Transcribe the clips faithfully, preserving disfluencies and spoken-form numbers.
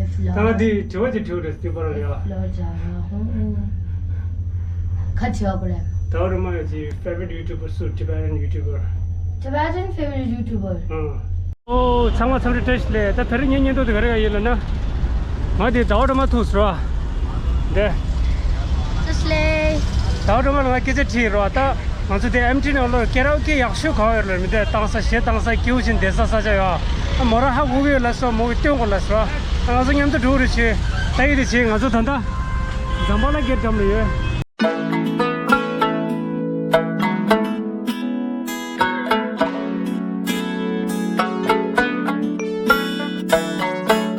ད་ང་འདི་དྲི་བ་ཅིག་དྲི་བ་རེད། དེ་པར་ཡ། ལོ་ཇ་ར་ཧུང་ཧུང་། ཁ་དྲི་བ་གོ་རེད། ད་རུ་མ་ཡ་ཅི་favorite YouTuber སུ། Tibetan YouTuber? Tibetan favorite YouTuber. ཨང་། ཨོ་ཚང་མ་འཚམས་འདྲི་བཀྲ་ཤིས་བདེ་ལེགས། ད་དེ་རིང་ངའི་བརྙན་ཐུང་དེ་ག་རེ་ཡིན་ལབ་ན། ང་དེ་ཟླ་བ་སྒྲོལ་མ་ཐུག་ཟེར་བ། འདི། བཀྲ་ཤིས་བདེ་ལེགས། ཟླ་བ་སྒྲོལ་མ་ལ་ང་སྐད་ཆ་དྲིས་རོགས། ད་ང་ཚོ་དེ་ཨེམ་ཊི་ནང་ལོགས་ཀེ་ར་ཨོ་ཀེ་ཡག་ཤོས་ག་བ་ཡོད་ལབ། མི་འདི་བཏང་ས་གཞས་བཏང་ས་སྐྱིད་པོ་ཞིག་བསྡད་ས་ས་ཆ་ཡོད། ཨ་མོ་རང་ཧ་གོ་གི་ཡོད་ལབ་སོང་། མོ་གི་སྟོན་དགོས་ལབ་སོང་། ཨ་ང་ཚོ་མཉམ་དུ་འགྲོ་རེ་བྱེད། ད་ཡིད་དུ་བྱེད། ང་ཚོ་ད་ལྟ་ཛམ་བྷ་ལ་གེ་ཊི་འགྲམ་ལ་ཡོད།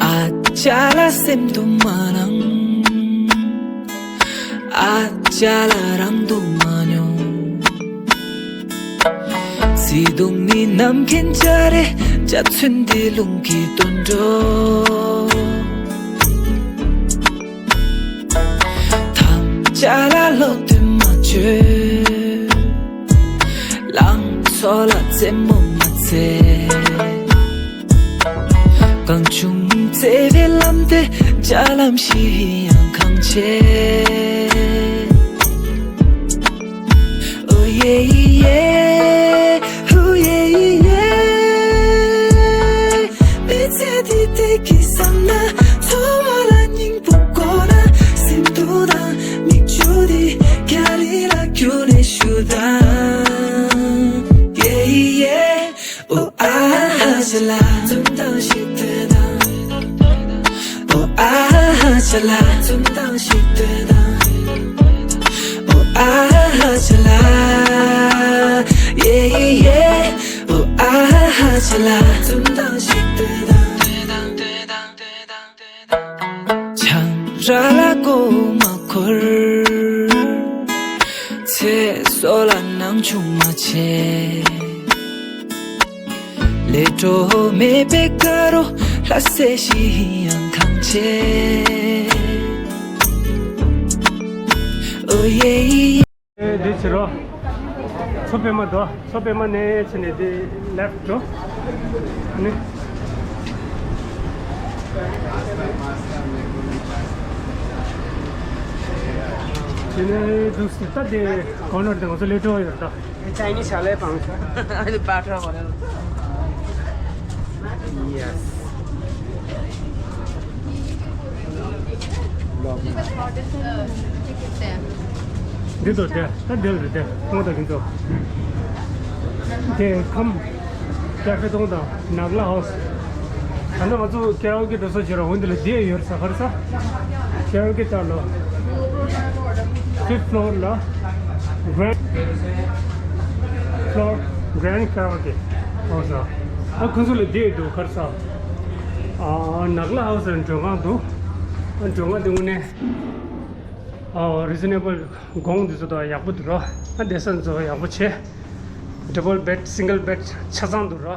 ཨ་ཅག་ལ་སེམས་དུ་མ་ནང་། ཨ་ཅག་ལ་རང་དུ་མ་མྱོང་། བརྩེ་དུང་ནི་ནམ་མཁའི་འཇའ་རིས། འཇའ་ཚོན་འདི་རླུང་གིས་བཏོན་འགྲོ། ཐམས་ཅད་ལ་བློ་གཏད་མ་བཅོས། ལང་ཚོ་ལ་རྩེད་མོ་མ་རྩེ། གང་བྱུང་བརྩེ་བའི་ལམ་དེ་འཇའ་ལམ་བཞིན་ཡང་གང་ཆེ། ཨོ་ཡེ་ཡེ། ཨོ་ཡེ་ཡེ། མི་ཚེ་འདི་བདེ་སྐྱིད་བསམ་ན། འཚོ་བ་ལ་སྙིང་པོ་དགོས་ན། སེམས་སྡུག་དང་མིག་ཆུ་འདི་རྒྱ་རི་ལ་བསྐྱུར་ནས་བཞུར་དང་། ཡེ་ཡེ། ཨོ་ཨ་ཧ་ཅ་ལ། འཛུམ་མདངས་ཤིག་སྟོན་དང་། ཨོ་ཨ་ཧ་ཅ་ལ། འཛུམ་མདངས་ཤིག་སྟོན་དང་། ཨོ་ཨ་ཧ་ཅ་ལ། ཡེ་ཡེ། ཨོ་ཨ་ཧ་ཅ་ལ། འཛུམ་མདངས་ཤིག་སྟོན་དང་། ཆང་རག་ལ་མགོ་མ་འཁོར། ཚེ་སྲོག་ལ་སྣང་ཆུང་མ་བྱེད། ལས་འཕྲོ་མེད་པའི་དགའ་རོགས་ལྷ་སྲས་བཞིན་ཡང་གང་ཆེ། ཨོ་ཡེ་ཡེ། འདི་བྱེད་རོགས། མཚོ་པད་མ་འགྲོ། མཚོ་པད་མ་ནས་ཕྱིན་ནས་འདི་ལེཕ་འགྲོ། ནི། དེ་ནས་འདུག་སེ་ད་དེ་གོ་ནོར་དེ་ང་ཚོ་ལས་འགྲོ་ཡོད་ད། Chinese chalet pang. Ani butter wala. Yes. འདི་ཚོ་དེ་ད་འདིར་རེད་དེ། ཁོང་དང་ཁྱིམ་ཚང་། དེ་ཁམས་ཀ་ཧྥེ་ཏོང་དང་ནག་ལ་ཧའོ་སི། ད་ནི་ང་ཚོ་ཀེ་ར་ཨོ་ཀེ་འགྲོ་ས་བྱེད་རོགས། འོན་ཏེ་ལ་དེ་ཡོད་ས་གར་ས། ཀེ་ར་ཨོ་ཀེ་ལྟར་ལོ། ཕིཕ་ཕི་ལོར་ལ་གྷ་རན་ཕི་ལོར་གྷ་རན་ཀེ་ར་ཨོ་ཀེ་ཧའོ་སི། ཨ་ཁོང་ཚོ་ལ་དེ་འདུག་གར་ས། ཨ་ནག་ལ་ཧའོ་སི་མགྲོན་ཁང་འདུག་ཨ་མགྲོན་ཁང་དེ་དངོས་གནས་ཨ་རི་ཛི་ནེ་བལ། གོང་འདི་ཚོ་དང་ཡག་པོ་འདུག་ར། ཨ་བསྡད་ས་འདི་ཚོ་ཡག་པོ་བྱས། ཌབ་བལ་བེད་སིང་གལ་བེད་ཆ་ཚང་འདུག་ར།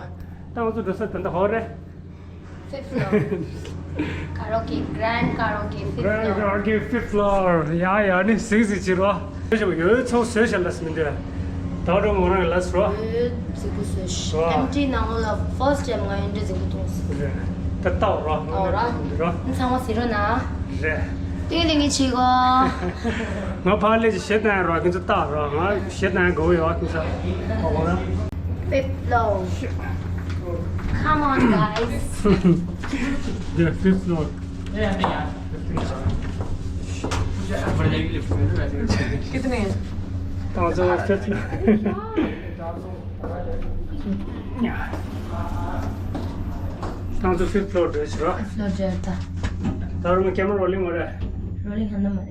ད་ང་ཚོ་འགྲོ་ས་ད་ལྟ་ཧོ་རེད། Fifth floor. Karaoke, grand karaoke, fifth floor. Grand karaoke, fifth floor. ཡ་ཡ་ནི་སིང་སིང་བྱེད་རོགས། བཟོས་བཞག་ཡོད་ཚོགས་བཟོས་བཞག་ལ་སི་མི་འདུག་ད་རུང་ང་རང་གི་ལ་སི་རོ། ཡོད་ཟིག་པོ་བཟོས་ཤག་རོ། ཨེམ་ཊི་ནང་ལོགས་ལ་first time ང་ཡོད་འདྲ་ཟིག་པོ་མཐོང་སོང་། རེད། ད་ལྟ་རོ། ཨོ་ར། རོ། ཚང་མ་ཟེར་རོ་ན། རེད། ཏིང་ལིང་གི་ཆི་གོ། ང་ཕར་ལས་ཀྱི་གཞས་བཏང་ཡ་རོ། ཁྱེད་ཚོ་ལྟ་རོ། ང་གཞས་བཏང་ཡ་དགའ་བོ་ཡོད་ཁྱེད་ཚོ། ཨོ་ར། Fifth floor. Come on, guys. Yeah, fifth floor. कितने हैं? ད་ང་ཚོ་fifth floor. ད་ང་ཚོ་fifth floor འགྲོ་ཞིག་རོ། Fifth floor འགྲོ་ད། ད་རུང་camera rolling མ་རེད། Rolling ཧ་ན་མ་རེད།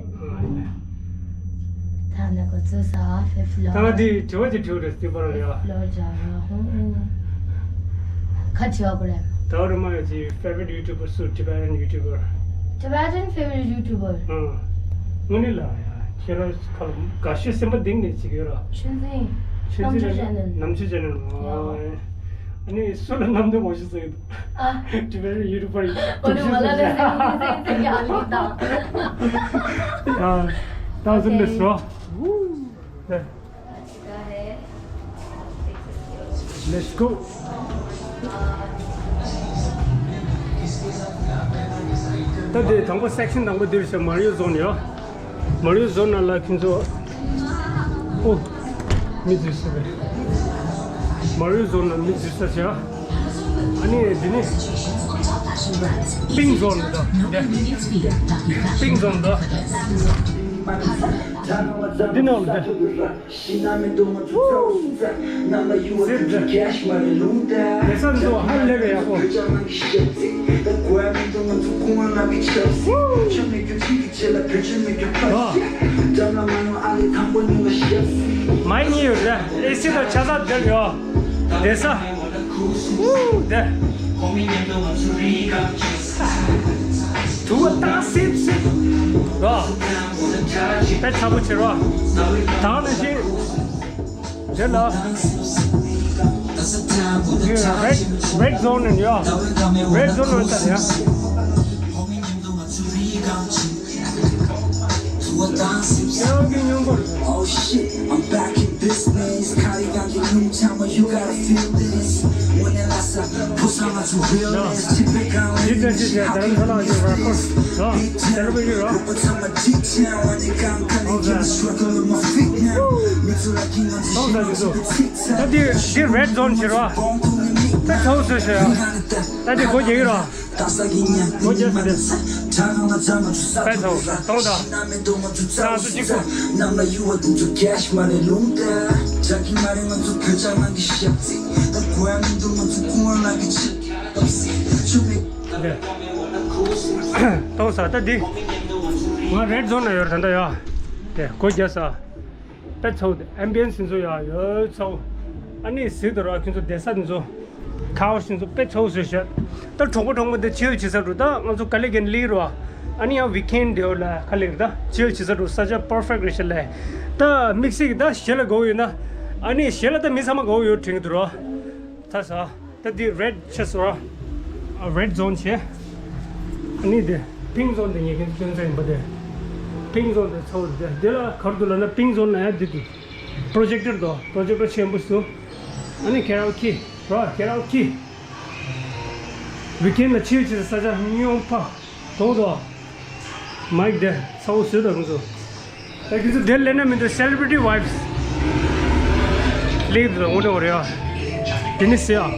ད་ན་གོ་ཚོ་ས་fifth floor. ད་ང་འདི་དྲི་བ་ཅིག་དྲི་བ་རེད། དེ་པར་ཡ། Fifth floor འགྲོ་རོ། ཧུང་ཧུང་། ཁ་དྲི་བ་གོ་རེད། ད་རུང་མ་ཡོད་ཅིག་favorite YouTuber སུ། Tibetan YouTuber. Tibetan favorite YouTuber. ཨང་། དངོས་གནས་ལ་ཡ། ཁྱེད་རང་ཁ་ལ་དགའ་ཤོས་སེམས་པ་གཏིང་ནས་ཅིག་ཡོད་ར། ཆུ་འཛིན། ཆུ་འཛིན་རྣམ་དཔྱོད་channel. རྣམ་དཔྱོད་channel. ཡ། ཨ་ནི་སུ་ལ་རྣམ་རྟོག་མང་ཤོས་ཟེར་གི་འདུག་ཨ། Tibetan YouTuber ཡིན། འོ་ནི་ང་ལ་ལས་སེམས་སེམས་སེམས་ཀྱི་ཨ་ལི་དང་། ཡ། ད་སུ་འདི་སོ། Let's go. ད་དེ་དང་པོ་སེག་ཤན་དང་པོ་འདིར་བྱས་མ་རིའོ་ཛོན་ཡོད། མ་རིའོ་ཛོན་ནང་ལ་ཁྱོད་ཚོ། ཨོ། མི་འཛུལ་ས་རེད། མ་རིའོ་ཛོན་ནང་མི་འཛུལ་ས་བྱས། ཨ་ནི་འདི་ནི། པིང་ཛོན་འདུག་འདི། པིང་ཛོན་འདུག་འདི་ནང་ལ་འདི། སེར་འདི། དེ་ས་འདི་ཚོ་ཧ་ལས་པའི་ཡག་པོ། ཨོ། མའི་གཉིས་ཡོད་རེད། ཨེ་སི་དང་ཆ་ཚང་འདིར་ཡོད། བསྡད་ས། ཨུ། བསྡད། དུ་བ་བཏང་སིབ་སིབ། རོ། དཔེ་ཚ་པོ་བྱེད་རོ། ད་ནང་བཞིན། དེ་ལ། རེད་རེད་ཛོན་ནས་ཡོད། རེད་ཛོན་ནས་ཡོད། ཡང་གི་ཉུང་པོ། Oh shit, I'm back in business. Carry on the new time, you gotta feel this. When I last up, put some of the realness. Typical. ཇི་ལྟར་ཇི་ལྟར་དར་ཁ་ལག་ཡོད་ར་ཁོ། ལོ། དེར་བུ་ཡོད་ར། But I'm a dick town, and they can't come and give me struggle in my feet now. Me too, like you know, this shit on the tick tock. ད་འདི་འདི་རེད་ཛོན་བྱེད་ར། ད་ཚོགས་སུ་ཤོད་ཡ། ད་འདི་སྒོ་རྒྱག་གི་ར། སྒོ་རྒྱག་སུ་དེ། དཔེ་ཚོགས་སུ་གཏོང་དང་། ང་ཚོ་གཅིག་པོ། གཏོང་ས་ད་འདི། ང་རེད་ཛོན་ན་ཡོད་རེད་ད་ལྟ་ཡ། དེ་སྒོ་རྒྱག་ས། དཔེ་ཚོགས་དེ་ཨེམ་བི་ཡན་སི་འཛུལ་ཡག་ཡོད་ཚོགས། ཨ་ནི་གཟིགས་དུ་ར་ཁྱོད་ཚོ་བསྡད་ས་འཛུལ། ཁ་བ་ཞིག་འཛུལ་དཔེ་ཚོགས་བཟོས་ཤག་ད་གྲོགས་པོ་གྲོགས་མོ་དེ་ཆིལ་བྱེད་ས་འགྲོ། ད་ང་ཚོ་ཀ་ལི་གན་ལི་རོ། ཨ་ནི་ཡང་ཝིག་ཨེན་དེ་ལ་ཁ་ལིག་ད་ཆིལ་བྱེད་ས་འགྲོ། ས་ཆ་པར་ཕེག་རེད་ཤག་ལས། ད་དམིགས་བསལ་གྱི་ད་གཞས་ལ་དགའ་བོ་ཡོད་ན། ཨ་ནི་གཞས་ལ་ད་མི་ཚང་མ་དགའ་བོ་ཡོད་དྲན་གྱི་འདུག་རོ། ད་ས། ད་འདི་རེད་ཆེ་སོ། ཨ། རེད་ཛོན་བྱས། ཨ་ནི་དེ་པིང་ཛོན་དེ་ངས་ཁྱེད་སྟོན་ས་ཡིན་པ་དེ། པིང་ཛོན་དེ་ཚོ་དེ་དེ་ལ་ག་རེ་འདུག་ལབ་ན། པིང་ཛོན་ལ་ཡ་འདི་འདུག་པྲོ་ཇེག་ཊར་དོ། པྲོ་ཇེག་ཊར་ཆེན་པོ་ཞིག་ཨ་ནི་ཁེ་ར་ཨོ་ཁེ་རོ། ཁེ་ར་ཨོ་ཁེ། ཝིག་ཨེན་ལ་ཆིལ་བྱེད་ས་ཆ་སྨྱོན་པ། དོ་དོ། མའིག་དེ་ཚ་བོ་བཟོས་དང་ཚོ། ད་ཁྱེད་ཚོ་དེར་སླེབས་ན་མི་འདུག་སེ་ལི་བྷི་རི་ཊི་ཝའིབ་སི། སླེབས་དང་འོ་འདྲ་བ་རེད་ཡ། དེ་ནི་ཟེར་ཡ།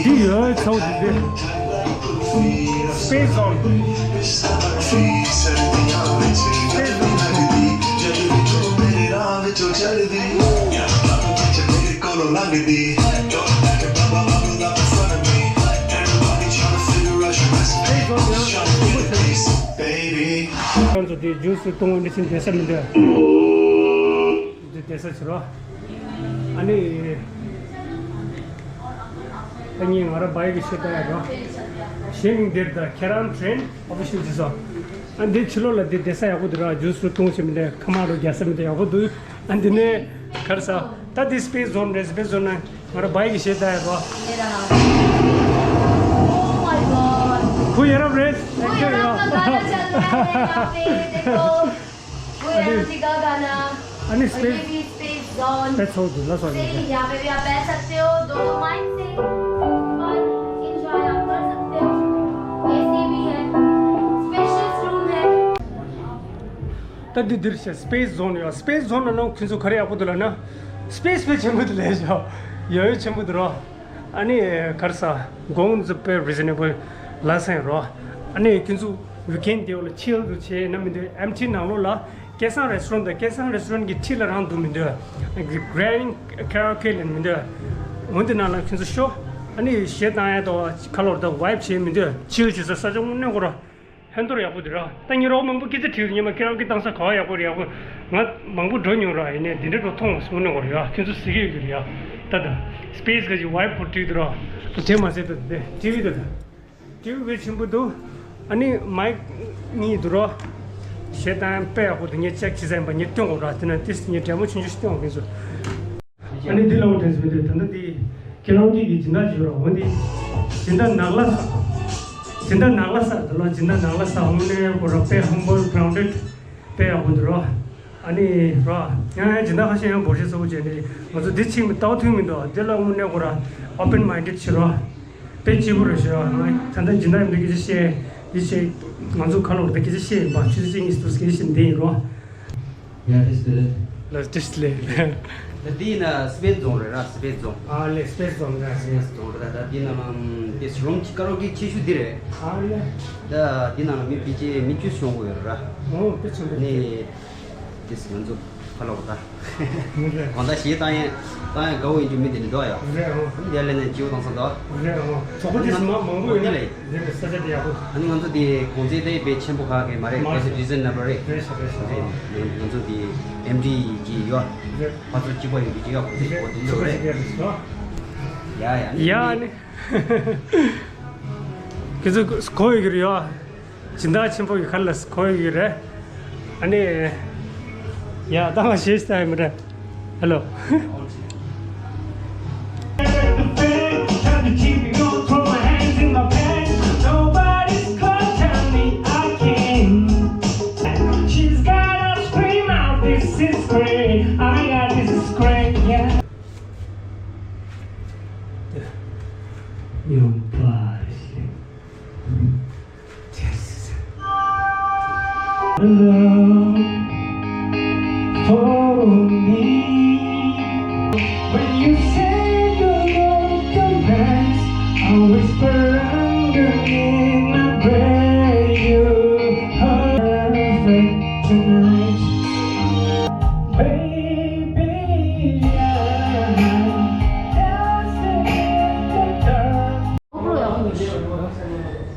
འདི་ཡོད་ཚ་བོ་དེ་དེ། སྤེས་ཛོན། སྤེས་ཛོན། ཁོང་ཚོ་དེ་ཇུས་སུ་བཏུང་བ་འདི་ཕྱིན་བསྡད་ས་མི་འདུག་འདི་བསྡད་ས་བྱེད་རོགས། ཨ་ནི། ཨ་ནི་ང་རང་བའི་གི་ཤེས་ད་ཡ་རོགས། གཞན་མིང་འདིར་ད་ཁྱེད་རང་ཊེན་ཨོ་ཕི་ཤལ་ཇི་སོ། ཨ་འདི་ཕྱི་ལོགས་ལ་འདི་བསྡད་ས་ཡག་པོ་འདུག་ར། ཇུས་སུ་བཏུང་བྱེད་མི་འདུག་ཁ་མ་རོ་རྒྱག་ས་མི་འདུག་ཡག་པོ་འདུག་ཨ་འདི་ནས་གར་ས། ད་འདི་སྤེས་ཛོན་རེད། སྤེས་ཛོན་ན་ང་རང་བའི་གི་ཤེས་ད་ཡ་རོགས། ཁོ་ཡ་རབས་རེད། ཁོ་ཡ་རབས་ལ་ད་ལྟ་ཆ་ལ་ཡ་རེད། देखो। वो है अरे। अंबिका गाना। अरे, और ये स्पेस। भी space zone. Pets हो गया, सॉरी। से यहाँ पे भी आप बैठ सकते हो, दोनों माइक से। और एंजॉय आप कर सकते हो। एसी भी है, स्पेशियस रूम है। ད་འདི་འདིར་བྱས་སྤེས་ཛོན་ཡོད། སྤེས་ཛོན་ལ་ནང་ཁྱོད་ཚོ་ག་རེ་ཡག་པོ་འདུག་ལབ་ན། སྤེས་སྤེས་ཆེན་པོ་འདུག་ལས་ཤོག་ཡོད་ཡོད་ཆེན་པོ་འདུག་རོ། ཨ་ནི་གར་ས། གོང་ཚོ་དཔེ་རི་ཛི་ནེ་བལ་ལ་སེང་རོ། ཨ་ནི་ཁྱོད་ཚོ་ཝིག་ཨེན་དེ་འོག་ལ་ཆིལ་དུ་བྱས་ན་མི་འདུག་ཨེམ་ཊི་ནང་ལོགས་ལ་སྐལ་བཟང་རེ་སི་ཊོ་རན་དང་། སྐལ་བཟང་རེ་སི་ཊོ་རན་གྱི་འཁྲིས་ལ་རང་འདུག་མི་འདུག་གྷ་རེན་ཌི་ཁ་ར་ཨོ་ཁེ་ལབ་མི་འདུག་འོན་ཏེ་ནང་ལ་ཁྱོད་ཚོ་ཤོག་ཨ་ནི་གཞས་བཏང་ཡ་དང་ཁ་ལོར་དང་ཝའིབ་བྱས་མི་འདུག་ཆིལ་བྱེད་ས་ས་ཆ་དངོས་གནས་ཁོ་ར། ཧན་ཐོར་ཡག་པོ་འདུག་ར། ད་ཉིན་རོགས་མང་པོ་སྐད་ཆ་དྲིས་ཉི་མ་ཁྱེད་རང་གིས་བཏང་ས་ག་བ་ཡག་པོ་རེད། ཡག་པོ། ང་མང་པོ་འགྲོ་མྱོང་ར། ཡིན་ནའི་འདི་འདྲ་འགྲོ་མཐོང་བ་སོང་ནས་གོ་རེད་ཡ། ཁྱོད་ཚོ་གཟིགས་ཡོད་ཀྱི་རེད་ཡ། ད་ད་སྤེས་ག་ཅིག་ཝའིབ་པོ་བྲིས་འདུག་ར། ད་དེ་མ་ཟད་ད་དེ་ཊི་ཝི་ད་ད་ཊི་ཝི་དཔེ་ཆེན་པོ་འདུག་ཨ་ནི་མའིག་གཉིས་འདུག་ར། གཞས་བཏང་དཔེ་ཡག་པོ་འདུག་ངས་ཅེག་བྱས་ཟིན་པ་ངས་སྟོན་གོ་ར། དེ་ན་ཏིས་ངས་འདྲ་མོ་ཆུང་ཆུང་ཞིག་སྟོན་གོ་ངས་ཚོ། ཨ་ནི་འདི་ལ་འོ་དྲན་སོང་དུས་ད་ལྟ་འདི་ཁྱེད་རང་གིས་ཀྱི་སྦྱིན་བདག་བྱོས་རོགས། འོ་འདི་སྦྱིན་བདག་ནག་ལ་ས། སྦྱིན་བདག་ནག་ལ་ས་དེ་ལ་སྦྱིན་བདག་ནག་ལ་ས་དངོས་གནས་ཁོ་རང་དཔེ་ཧམ་བལ་གྷ་རའུན་ཌེཌ་དཔེ་ཡག་པོ་འདུག་རོགས། ཨ་ནི་རོགས་ཡང་ཡང་སྦྱིན་བདག་ཁ་ཤས་ཡང་འབོར་ཆེ་ཚ་བོ་བྱས་ནས་ང་ཚོ་འདི་ཕྱིན་མི་ལྟ་བ་མཐུན་མི་འདུག་འདི་ལ་དངོས་གནས་ཁོ་རང་ཨོ་པན་མའིན་ཌེཌ་བྱེད་རོགས། དཔེ་སྐྱིད་པོ་རེད་ཤག་ད་ལྟ་སྦྱིན་བདག་ཡིན་པའི་སྐད་ཆ་བཤད། འདི་བྱས་ང་ཚོ་ཁ་ལོག་ད་སྐད་ཆ་བཤད་ཡིན་པ། ཆུ་ཚོད་གཅིག་གཉིས་སུ་སྐད་ཆ་བཤད་འདི་ཡིན་རོ། ཡ་ཏིས་ཏི་ལེ། ལ་ཏིས་ཏི་ལེ། ད་འདི་ཡིན་ན་སི་པེད་རྫོང་རེད་ར། སི་པེད་རྫོང་། ཨ་ལེ། སི་པེད་རྫོང་རེད། སི་པེད་རྫོང་རེད། ད་འདི་ནང་ལ་ཏིས་རུམ་གི་ཀ་ར་ཨོ་ཀེ་ཆེ་ཤོས་འདི་རེད། ཨ་ལེ། ད་འདི་ནང་ལ་མི་ཕལ་ཆེར་མི་བཅུ་ཤོང་གི་ཡོད་ར། ཨོ་དཔེ་ཆེན་པོ་རེད། ནི་ཏིས་ང་ཚོ་ཁ་ལོག་ད། རེད། གང་ལྟར་གཞས་བཏང་ཡས་བཏང་ཡས་དགའ་བོ་ཡིན་རྒྱུ་མི་དེ་འདྲ་འདུག་ཡ། རེད་ཨོ། འདི་ལས་ནས་སྐྱིད་པོ་བཏང་ས་འདུག་རེད་ཨོ། གྲོགས་པོ་དེ་ཚོ་མ་མང་པོ་ཡོད་ནི་ལས། རེད་རེད། ས་ཆ་དེ་ཡག་པོ། ཨ་ནི་ང་ཚོ་དེ་གོང་ཚད་དེ་དཔེ་ཆེན་པོ་ཁག་གི་མ་རེད། མ་རེད། ཁ་ཤས་རི་ཛན་ནེ་བལ་རེད། རེད་ཤག་རེད་ཤག་ང་ཚོ་དེ་ཨེམ་ཌི་གི་ཡོད། རེད། ཕར་ཚུར་གཅིག་པ་ཡོད་རྒྱུ་ཅིག་ཡོད། གོང་ཚད་གོ་དེ་འདྲ་རེད། ཡ་ཡ་ནི། ཡ་ནི། ཁྱེད་ཚོ་གོ་ཡོད་ཀྱི་རེད་ཡ། སྦྱིན་བདག་ཆེན་པོ་གི་ཁ་ལ་གོ་ཡོད་ཀྱི་རེད། ཨ་ནི། ཡ་ད་ང་ཞེས་ལྟ་ཡི་མི་འདྲ། ཧེ་ལོ། She's gotta scream out, this is great. I got this is great, yeah. Your body. Love for me. When you say the word romance, I whisper underneath my breath, you're perfect tonight. Baby, I just need the time.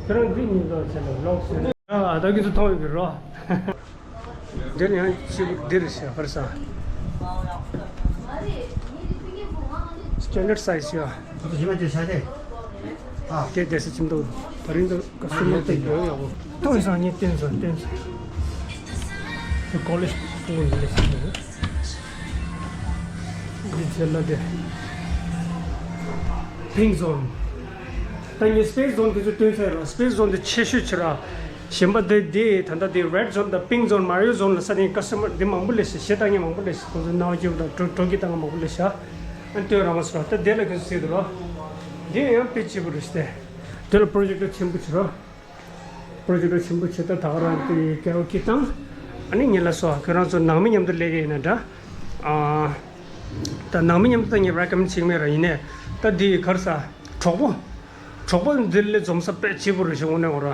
ཁྱོད་རང་འདི་ཉིད་དུ་བྱས་ལ་ལོག་ཟེར། ཨ་ད་གིན་ཚོ་མཐོང་ཡོད་ཀྱི་རོ། འདི་ནི་ཡང་ཅིག་འདིར་ཤ་ཧར་ས། སི་ཊེན་ཌར་སའི་ཛི་ཡ། ཡིན་མ་དེ་ཤ་དེ། ཨ། དེ་དེ་སི་ཁྱིམ་དུ་ད་རིང་དུ་ཀ་སི་ཊོ་མར་དེ་ཡོད་ཡག་པོ། ཏོ་ཡིན་སང་ཉིན་བསྟན་སོང་བསྟན་སོང་། དེ་ཀོ་ལེ་ཇི་སྐུལ་ལས་སི་ཁྱིམ་དུ། འདི་ཚེ་ལ་དེ། Pink Zone། ད་ངས་Space Zone དེ་ཚོ་སྟོན་ཚར་ར། Space Zone དེ་ཆེ་ཤོས་ཆེ་ར། གཞན་པ་དེ་དེ་ད་ལྟ་དེ་Red Zone དང་Pink Zone། Mario Zone ལ་ས་ནས་ཀ་སི་ཊོ་མར་དེ་མང་པོ་ལས་ཤ། གཞས་བཏང་མཁན་མང་པོ་ལས་ཤ། ཁོང་ཚོ་སྣང་བ་སྐྱིད་པོ་དང་སྤྲོ་སྤྲོ་སྐྱིད་བཏང་མཁན་མང་པོ་ལས་ཤ། ཨ་སྟོན་རང་མ་སོ་ར། ད་དེ་ལ་ཁྱོད་ཚོ་ཟེར་དུ་ར། དེ་ཡང་དཔེ་སྐྱིད་པོ་རེད་ཤ་དེ། དེ་ལ་པོ་རོ་ཇེག་ཊར་ཆེན་པོ་ཆེ་ར། པོ་རོ་ཇེག་ཊར་ཆེན་པོ་ཆེ། ད་ད་ག་རང་དེ་ཀེ་ར་ཨོ་ཀེ་བཏང་། ཨ་ནི་ཉིན་ལ་སོ་ཁྱོད་རང་ཚོ་ནང་མི་མཉམ་དུ་སླེབས་ཀྱི་ཡིན་ན་འདྲ། ཨ། ད་ནང་མི་མཉམ་དུ་ད་ངས་རེ་ཀོ་མེན་ཌི་བྱེད་ཀྱི་མེད་ར། ཡིན་ནའི་ད་འདི་ག་རེ་ཟ། གྲོགས་པོ། གྲོགས་པོ་འདི་ལས་འཛོམས་ས་དཔེ་སྐྱིད་པོ་རེད་ཤག་དངོས་གནས་ངོ་ར།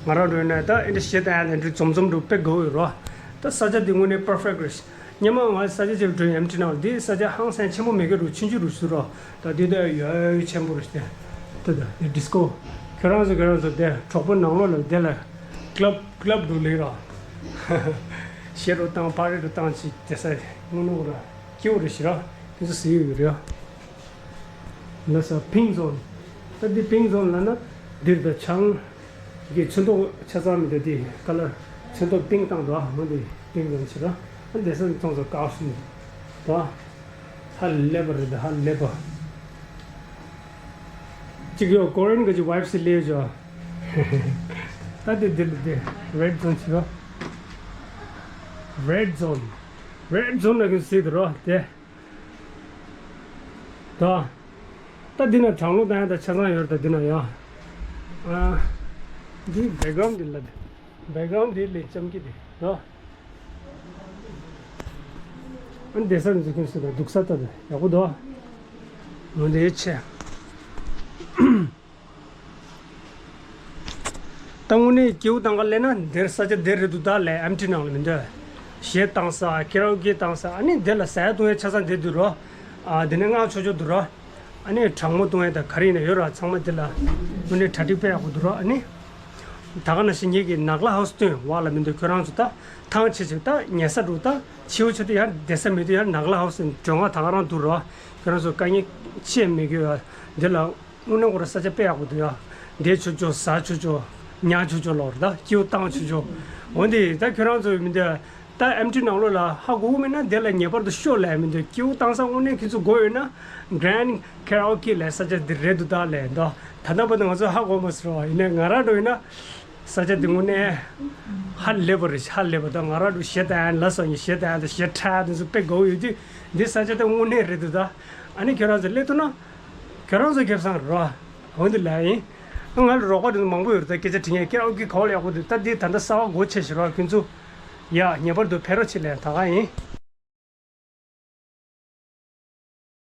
ང་རང་འགྲོ་ཡིན་ན་ད་ཨེ་འདྲ་གཞས་བཏང་ཡ་དེ་འདྲ་འཛོམས་འཛོམས་འགྲོ་དཔེ་དགའ་བོ་ཡོད་ར། ད་ས་ཆ་འདི་དངོས་གནས་པར་ཕེག་རེད། སྔོན་མ་ང་ས་ཆ་ཅིག་འགྲོ་ཡིན་ཨེམ་ཊི་ནང་ལ། འདི་ས་ཆ་ཧང་སང་ཆེན་པོ་མེད་ཀྱི་རུ། ཆུང་ཆུང་རུ་ཞིག་ར། ད་འདི་ད་ཡ་ཡ་ཆེན་པོ་རེད་ཤག་དེ་ད་འདི་ཌི་སི་ཀོ། ཁྱོད་རང་ཚོ་ཁྱོད་རང་ཚོ་དེ་གྲོགས་པོ་ནང་ལོགས་ལ་དེ་ལ་ཀི་ལབ་ཀི་ལབ་འགྲོ་ལེ་ར། གཞས་རུ་བཏང་པར་ཊི་རུ་བཏང་ཅིག་དེ་ས་དངོས་གནས་ཁོ་ར་སྐྱིད་པོ་རེད་ཤག་ར། ཁྱེད་ཚོ་གཟིགས་ཡོད་རེད། ལ་ས་Pink Zone། ད་འདི་Pink Zone ལ་ན་འདིར་ད་ཆང་གི་ཚོན་མདོག་ཆ་ཚང་མི་འདུག་དེ་ཀ་ལར་ཚོན་མདོག་པིང་ཀི་བཏང་འདུག་ཨ་མ་འདི་པིང་ཀི་ཟེར་ཆེ་ར། ཨ་འདི་ས་མཐོང་ཚོ་ཀ་ཤི་ནི་ད་ཧ་ལས་པ་རེད། ད་ཧ་ལས་པ་ཅིག་ཡོད། ཀོ་རི་ཡན་གྱི་ཝའིབ་སི་སླེབས་ཡོད། ད་དེ་འདི་ལ་དེ་Red Zone ཆེ་ར། Red Zone། Red Zone ལ་གི་སྲིད་དུ་རོ་དེ། ད། ད་འདི་ན་གྲང་རླུང་བཏང་ཡ་ད་ཆ་ཚང་ཡོད་རེད། ད་འདི་ན་ཡ། ཨ། འདི་བེག་གྷ་རའུན་ཌི་འདི་ལ་དེ། བེག་གྷ་རའུན་ཌི་འདི་ལས་ལྕམ་གྱི་དེ་ད། ཨ་ནི་བསྡད་ས་འཛུལ་མཁན་སུ་དང་འདུག་ས་ད་དེ་ཡག་པོ་འདུག་འོ་འདི་ཆེ། ད་དངོས་གནས་སྐྱེ་བོ་དང་ག་ལས་ན་འདིར་ས་ཆ་འདིར་རེད་འདུག་ད་ལས་ཨེམ་ཊི་ནང་ལ་མི་འདོད། གཞས་བཏང་ས་ཀེ་ར་ཨོ་ཀེ་བཏང་ས། ཨ་ནི་འདི་ལ་ཟ་ཡ་བཏུང་ཡ་ཆ་ཚང་འདིར་འདུག་རོ། ཨ་འདི་ནས་མངགས་ཆོག་ཆོག་འདུག་རོ། ཨ་ནི་གྲང་མོ་བཏུང་ཡ་དང་ག་རེ་ཡིན་ན་ཡོད་ར། ཚང་མ་འདི་ལ་དངོས་གནས་གྲ་སྒྲིག་དཔེ་ཡག་པོ་འདུག་རོ། ཨ་ནི་ད་ག་ནང་བཞིན་ངེད་ཀྱི་ནག་ལ་ཧའུ་སི་སྟོན་བ་ལ་མི་འདོད། ཁྱོད་རང་ཚོ་ད་ཐང་ཆད་ཆད་ད་ཉལ་ས་འགྲོ། ད་ཕྱི་པོ་ཆད་དུས་ཡང་བསྡད་ས་མེད་དུས་ཡང་ནག་ལ་ཧའུ་སི་མགྲོན་ཁང་ད་ག་རང་འདུག་རོ། ཁྱོད་རང་ཚོ་དཀའ་ངལ་ཅི་ཡང་མེད་གི་ཡོད། འདི་ལ་དངོས་གནས་ཁོ་རང་ས་ཆ་དཔེ་ཡག་པོ་འདུག་ཡ། བསྡད་ཆོག་ཆོག་ཟ་ཆོག་ཆོག་ཉལ་ཆོག་ཆོག་ལོར་ད་སྐྱིད་པོ་བཏང་ཆོག་ཆོག་འོ་འདི་ད་ཁྱོད་རང་ཚོ་མི་འདི་ད་ཨེམ་ཊི་ནང་ལོགས་ལ་ཧ་གོ་གི་མེད་ན་འདི་ལ་ངེས་པར་དུ་ཤོག་ལབ་མི་འདི། སྐྱིད་པོ་བཏང་ས་དངོས་གནས་ཁྱེད་ཚོ་དགོས་ཡོད་ན་གྷ་རན་ཌི་ཀེ་ར་ཨོ་ཀེ་ལབ་ས་ཆ་འདི་རེད་འདུག་ད་ལབ་འདུག་ད་ལྟ་བར་དུ་ང་ཚོ་ཧ་གོ་མ་སོང་ར། ཡིན་ནའི་ང་རང་འགྲོ་ཡིན་ན་ས་ཆ་འདི་དངོས་གནས་ཧ་ལས་པ་རེད། ཧ་ལས་པ་ད་ང་རང་འགྲོ་གཞས་བཏང་ཡ་ལ་སོགས་ཀྱི་གཞས་བཏང་ཡ་དང་གཞས་འཁྲབ་དེ་ཚོ་དཔེ་དགའ་བོ་ཡོད་དུས་འདི་ས་ཆ་ད་དངོས་གནས་རེད་འདུག་ད་ཨ་ནི་ཁྱོད་རང་ཚོ་སླེབས་ཐུབ་ན། ཁྱོད་རང་ཚོ་སྐལ་བཟང་རོ། འོ་འདི་ལ་ཡིན། ང་ལ་རོགས་པ་འདི་མང་པོ་ཡོད་རེད། ད་སྐད་ཆ་དྲི་མཁན་ཀེ་ར་ཨོ་ཀེ་ག་བ་ལ་ཡག་པོ་འདུག་ད་འདི་ད་ལྟ་གསར་པ་སྒོ་ཕྱེ་བཞག་རོགས། ཁྱོད་ཚོ་ཡ་ངེས་པར་དུ་ཕེབས་རོགས་བྱེད་ལས། ད་ག་ཡིན།